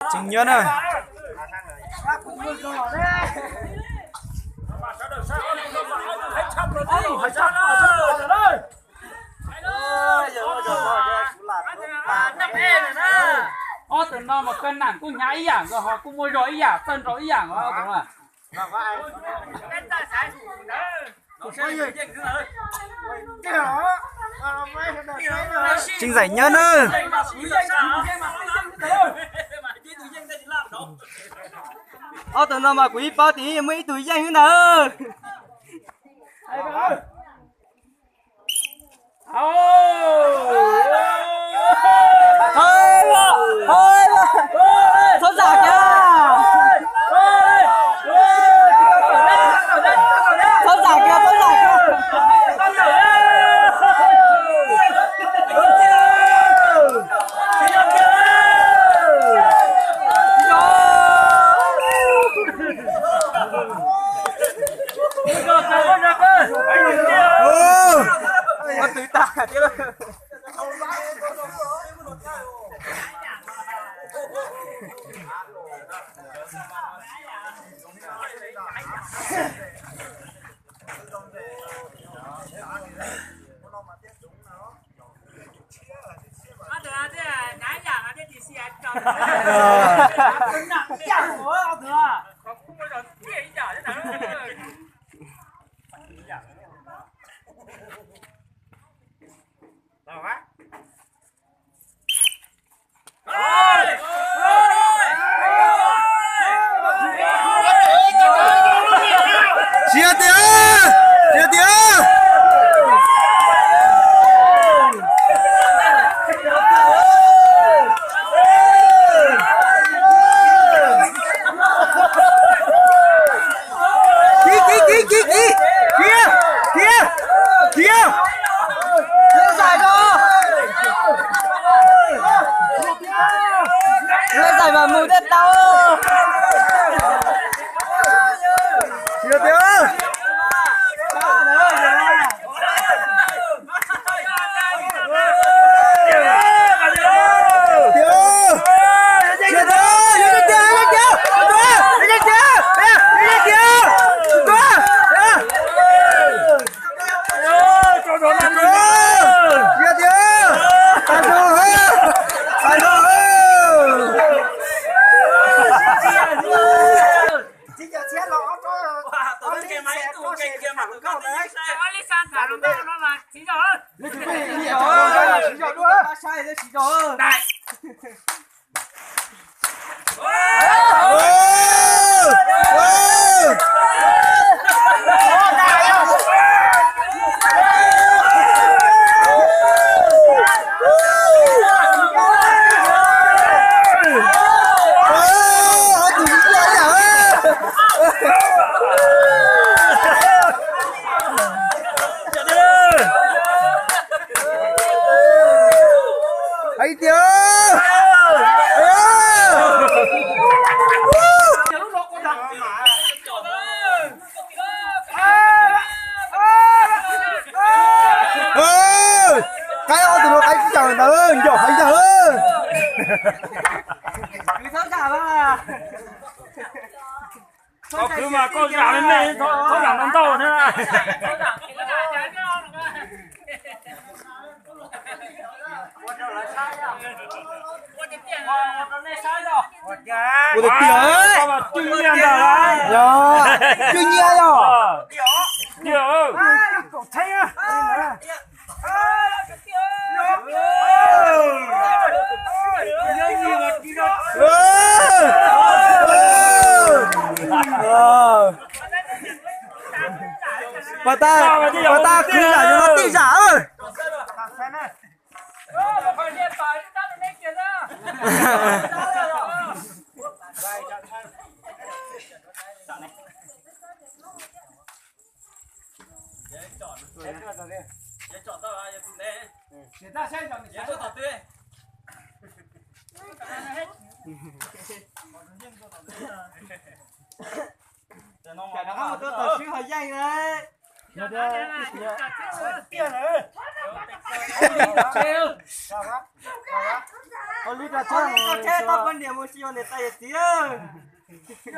Tseem nyob na. Ob tug no mas koj nam kuj hnyav ib yam nkaus, ho kuj muaj zog ib yam, txawj nraug ib yam nkaus ob tug no. Tseem Ntxawm nyob na. Ob tug no mas kuv ib paub tias muaj ib tug yeej xwb ntag. Txhob zam kiag, txhob zam kiag, txhob zam kiag. Siab tiag, siab tiag. Kiv, kiv, kiv, kiv, kiv. Kiv, kiv, kiv. Lawv zaim no, lawv zaim mas mus thiaj tau. Siab tiag. Hais tias qaib ob tug no qaib tsis tau ntawd, ncaum hais ntag. Koj khwv mas koj zam li nej, txhob zam ntau ntau thiab. Ua tiag tiag, cwj nyiaj ntag, yog cwj nyiaj yog. Pas tas, pas tas khwv zam yuav los tij zam. Tam no mus rau tom swb ho yeej na. Ua lub rau tsheb tau poj niam mus sib yuav niam tais yawm txiv.